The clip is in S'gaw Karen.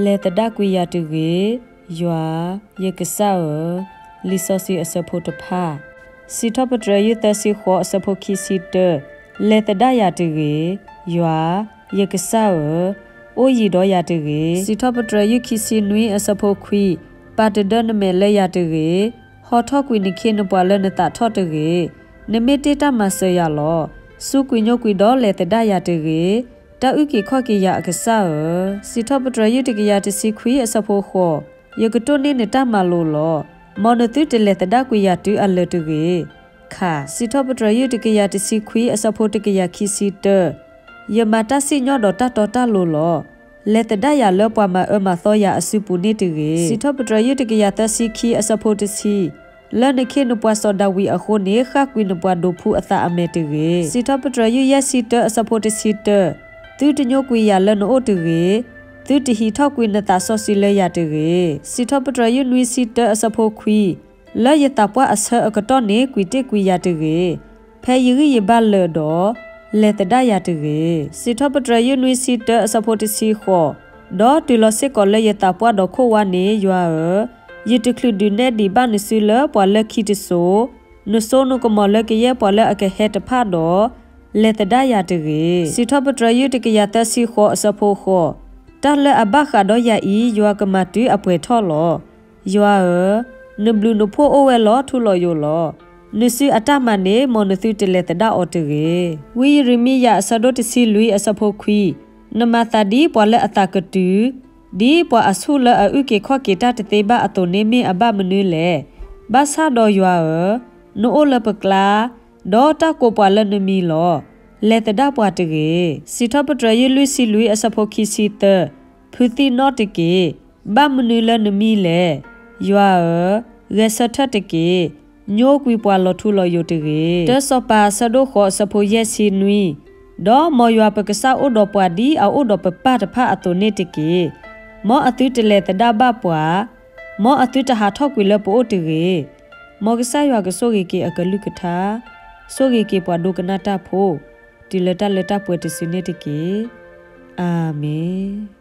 လဲၤသဒၣ်ကွံာ်ယၤတဂ့ၤ, ယွၤ, ယကစၢ်ဧၢ. လံာ်စီဆှံအဆၢဖိတဖၣ်, စံးထီၣ်ပတြၢၤယုၢ်သၢဆံဃိးအဆၢဖိခံဆံတၢ, လဲၤသဒၣ်ယၤတဂ့ၤ, ယွၤ, ယကစၢ်ဧၢ, အိၣ်ယံၤဒီးယၤတဂ့ၤ. စံးထီၣ်ပတြၢၤယုၢ်ခံဆံနွံအဆၢဖိခွံ, ပာ်တဒၢနမဲာ်လၢယၤတဂ့ၤ, ဟီထီၣ်ကွံာ်နခ့နပှၤလၢနသးထီၣ်တဂ့ၤ. နမ့ၢ်တ့ၢ်တၢ်မၤစၢၤယၤလီၤ. စူးကွံာ်ညိကွံာ်ဒီးလဲၤသဒၣ်ယၤတဂ့ၤ, တၢ်အုၣ်က့ၤခီၣ်က့ၤယၤအကစၢ်ဧၢ. စံးထီၣ်ပတြၢၤယုၢ်တကယၤတဆံခွံအဆၢဖိဃိး, ယကတိၢ်န့ၢ်နတၢ်မၤလိာ်လီၤ. မ်နသုတလဲၤသဒၣ်ကွံာ်ယၤတုၤအလၢာ်တဂ့ၤ. ခး, စံးထီၣ်ပတြၢၤယုၢ်တကယၤတဆံခွံအဆၢဖိတကယၤခံဆံတၢ, ယမၤတၢ်စံၣ်ညီၣ်ဒီးတၢ်တီတၢ်လိၤလီၤ. လဲၤသဒၣ်ယၤလၢပှၤမၤအၢမၤသီယၤအစုပူၤန့ၣ်တဂ့ၤ. စံးထီၣ်ပတြၢၤယုၢ်တကယၤသၢဆံခံအဆၢဖိတဆံ, လၢနခ့နပှၤစီၤဒၤဝံးအဃိန့ၣ် ဃၣ်ကွံာ်နပှၤဒိးဖှူအသးအမဲာ်တဂ့ၤ. စံးထီၣ်ပတြၢၤယုၢ်ယဲၢ်ဆံတၢအဆၢဖိတဆံတၢ, သုတညိကွံာ်ယၤလၢနအိၣ်တဂ့ၤ, သုတဟံးထီၣ်ကွံာ်နသးစီဆှံလၢယၤတဂ့ၤ. စံးထီၣ်ပတြၢၤယုၢ်နွံဆံတၢအဆၢဖိခွံ, လၢယသးပှၢ်အဆၢအကတီၢ်န့ၣ် ကွံာ်တ့ၢ်ကွံာ်ယၤတဂ့ၤ. ဖဲယဂံၢ်ယဘါလၢာ်ဒီး, လဲၤသဒၣ်ယၤတဂ့ၤ. စံးထီၣ်ပတြၢၤယုၢ်နွံဆံတၢအဆၢဖိတဆံဃိး, ဒီးတုၤလီၤစ့ၢ်ကီးလၢယသးပှၢ်ဒီးခိၣ်ဝါန့ၣ် ယွၤဧၢ, ယတချုးဒုးနဲၣ်ဒံးဘၣ်နစုလၢပှၤလၢခံတစိၤ, နစိနကမီၤလၢကယဲၢ်ပှၤလၢအကဟဲတဖၣ်ဒီး, လဲၤသဒၣ်ယၤတဂ့ၤ. စံးထီၣ်ပတြၢၤယုၢ်တကယၤသၢဆံဃိးအဆၢဖိဃိး, တၢ်လၢအဘၣ်ဃးဒီးယၤအံၤ ယွၤကမၤတုၤအပှဲၤထီၣ်လီၤ. ယွၤဧၢ, နဘျုးနဖှိၣ်အိၣ်ဝဲလီၤထူလီၤယိာ်လီၤ. နစုအတၢ်မၤန့ၣ် မ်နသုတလဲၤသဒၣ်အီၤတဂ့ၤ. ဝံယံးရမံယၤအဆၢဒိၣ်တဆံလွံၢ်အဆၢဖိခွံ, နမၤသးဒ်ပှၤလၢအသးကတုၤ, ဒ်ပှၤအဆူၣ်လၢအအုၣ်က့ၤခီၣ်က့ၤတၢ်တသ့ဘၣ်အသိးန့ၣ်မ့ၢ်အဘၣ်မနုၤလဲၣ်. ဘၣ်ဆၣ်ဒီးယွၤဧၢ, နအိၣ်လၢပကျါ, ဒီးတၢ်ကိးပှၤလၢနမံၤလီၤ. လဲၤသဒၣ်ပှၤတဂ့ၤ. စံးထီၣ်ပတြၢၤယုၢ်လွံၢ်ဆံလွံၢ်အဆၢဖိခံဆံသၢ, ဖုးသံၣ်နီၣ်တက့ၢ်. ဘၣ်မနုၤလၢနမံၤလဲၣ်. ယွၤဧၢ, ဂဲၤဆၢထၢၣ်တက့ၢ်. ညိကွံာ်ပှၤလီၤထူလီၤယိာ်တဂ့ၤ. တၢစီၤပၤအဆၢဒိၣ်ဃိးအဆၢဖိယဲၢ်ဆံ နွံ, ဒီးမ်ယွၤပကစၢ်အိၣ်ဒီးပှၤဒ်အအိၣ်ဒီးပပၢ်တဖၣ်အသိးန့ၣ်တက့ၢ်. မ်အသုတလဲၤသဒၣ်ဘၣ်ပှၤ, မ်အသုတဟးထီၣ်ကွံာ်လၢပအိၣ်တဂ့ၤ. မ်ကစၢ်ယွၤကဆိၣ်ဂ့ၤက့ၤအကလုၢ်ကထါ, ဆိၣ်ဂ့ၤက့ၤပှၤဒိကနၣ်တၢ်ဖိ, တုၤလၢတၢ်လၢတၢ်ပှဲၤတစုန့ၣ်တက့ၢ်. အၤမ့ၣ်.